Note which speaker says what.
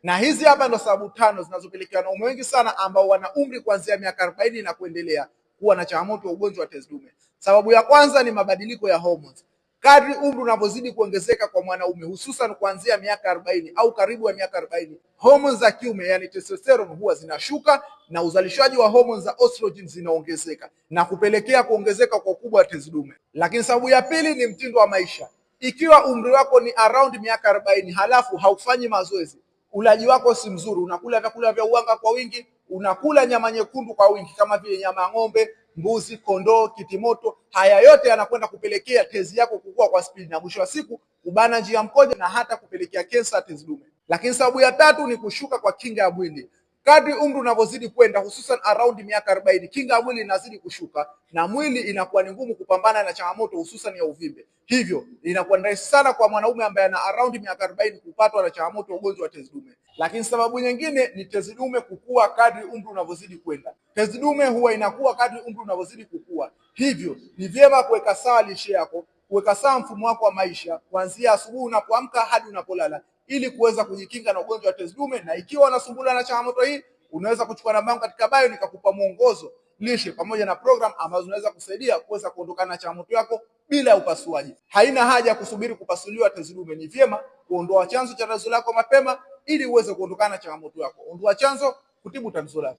Speaker 1: Na hizi hapa ndo sababu tano zinazopelekea wanaume wengi sana ambao wana umri kuanzia miaka 40 na kuendelea kuwa na changamoto ya ugonjwa wa tezi dume. Sababu ya kwanza ni mabadiliko ya hormones. Kadri umri unavyozidi kuongezeka kwa mwanaume, hususan kuanzia miaka 40 au karibu ya miaka 40, hormones za kiume yani testosterone huwa zinashuka na uzalishaji wa hormones za estrogen zinaongezeka na kupelekea kuongezeka kwa ukubwa wa tezi dume. Lakini sababu ya pili ni mtindo wa maisha. Ikiwa umri wako ni around miaka 40 halafu haufanyi mazoezi, ulaji wako si mzuri, unakula vyakula vya uwanga kwa wingi, unakula nyama nyekundu kwa wingi kama vile nyama ya ng'ombe, mbuzi, kondoo, kitimoto, haya yote yanakwenda kupelekea tezi yako kukua kwa spidi na mwisho wa siku kubana njia ya mkojo na hata kupelekea kensa ya tezi dume. Lakini sababu ya tatu ni kushuka kwa kinga ya mwili. Kadri umri unavyozidi kwenda, hususan around miaka 40, kinga ya mwili inazidi kushuka na mwili inakuwa ni ngumu kupambana na changamoto hususan ya uvimbe. Hivyo inakuwa ni rahisi sana kwa mwanaume ambaye ana around miaka 40 kupatwa na changamoto ya ugonjwa wa tezi dume. Lakini sababu nyingine ni tezi dume kukua kadri umri unavyozidi kwenda. Tezi dume huwa inakuwa kadri umri unavyozidi kukua. Hivyo ni vyema kuweka sawa lishe yako, kuweka sawa mfumo wako wa maisha kuanzia asubuhi unapoamka hadi unapolala ili kuweza kujikinga na ugonjwa wa tezi dume. Na ikiwa unasumbuliwa na changamoto hii, unaweza kuchukua namba yangu katika bio nikakupa mwongozo lishe pamoja na program ambazo zinaweza kusaidia kuweza kuondokana na changamoto yako bila ya upasuaji. Haina haja ya kusubiri kupasuliwa tezi dume. Ni vyema kuondoa chanzo cha tatizo lako mapema ili uweze kuondokana na changamoto yako. Ondoa chanzo, kutibu tatizo lako.